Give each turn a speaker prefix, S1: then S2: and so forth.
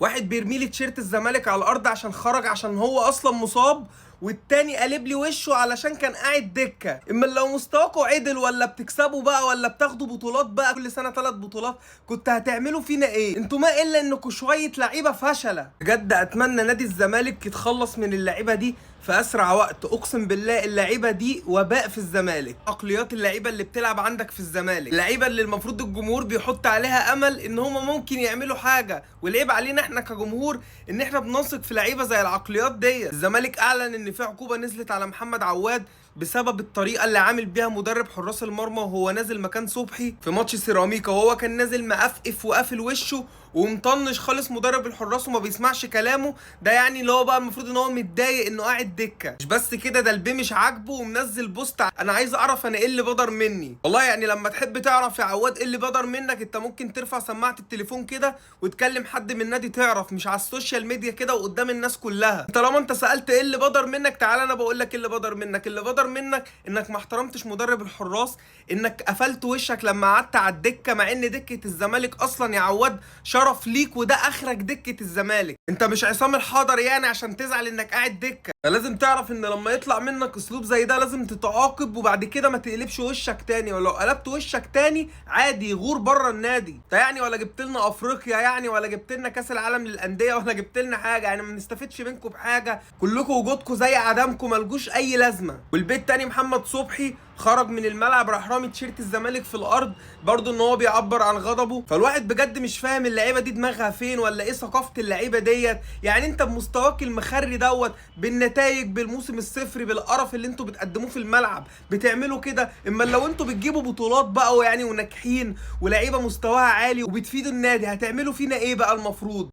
S1: واحد بيرمي لي تيشيرت الزمالك على الارض عشان خرج عشان هو اصلا مصاب، والتاني قالب لي وشه علشان كان قاعد دكه. اما لو مستواكوا عدل ولا بتكسبوا بقى ولا بتاخدوا بطولات بقى كل سنة 3 بطولات، كنت هتعملوا فينا ايه؟ انتوا ما الا انكوا شوية لعيبة فشله. بجد اتمنى نادي الزمالك يتخلص من اللعيبة دي في اسرع وقت. اقسم بالله اللعيبة دي وباء في الزمالك. عقليات اللعيبة اللي بتلعب عندك في الزمالك، اللعيبة اللي المفروض الجمهور بيحط عليها امل ان هما ممكن يعملوا حاجة، والعيب علينا احنا كجمهور ان احنا بنثق في لعيبة زي العقليات دي. الزمالك اعلن ان في عقوبه نزلت على محمد عواد بسبب الطريقة اللي عامل بيها مدرب حراس المرمى وهو نازل مكان صبحي في ماتش سيراميكا، وهو كان نازل مقفقف وقافل وشه ومطنش خالص مدرب الحراس وما بيسمعش كلامه. ده يعني اللي هو بقى المفروض ان هو متضايق انه قاعد دكه. مش بس كده، ده البي مش عاجبه ومنزل post انا عايز اعرف انا ايه اللي بدر مني. والله يعني لما تحب تعرف يا عواد ايه اللي بدر منك، انت ممكن ترفع سماعه التليفون كده وتكلم حد من النادي تعرف، مش على ال social media كده وقدام الناس كلها. طالما انت سالت ايه اللي بدر منك، تعالى انا بقول لك ايه اللي بدر منك. اللي بدر منك انك ما احترمتش مدرب الحراس، انك قفلت وشك لما قعدت على الدكة، مع ان دكه الزمالك اصلا يا عواد شرف ليك، وده اخرك دكه الزمالك. انت مش عصام الحضري يعني عشان تزعل انك قاعد دكه. فلازم تعرف ان لما يطلع منك اسلوب زي ده لازم تتعاقب، وبعد كده ما تقلبش وشك تاني، ولو قلبت وشك تاني عادي غور بره النادي. انت يعني ولا جبت لنا افريقيا يعني، ولا جبت لنا كاس العالم للاندية، ولا جبت لنا حاجة، يعني ما بنستفدش منكم بحاجة، كلكم وجودكم زي عدمكم، ملجوش اي لازمه. والبيت تاني محمد صبحي خرج من الملعب راح رامي تيشيرت الزمالك في الارض، برضو ان هو بيعبر عن غضبه. فالواحد بجد مش فاهم اللعيبة دي دماغها فين، ولا ايه ثقافة اللعيبة ديت. يعني انت بمستواك المخري دوت، بالنتائج، بالموسم الصفري، بالقرف اللي انتوا بتقدموه في الملعب، بتعملوا كده؟ اما لو انتوا بتجيبوا بطولات بقى ويعني وناجحين ولعيبة مستواها عالي وبتفيدوا النادي، هتعملوا فينا ايه بقى المفروض؟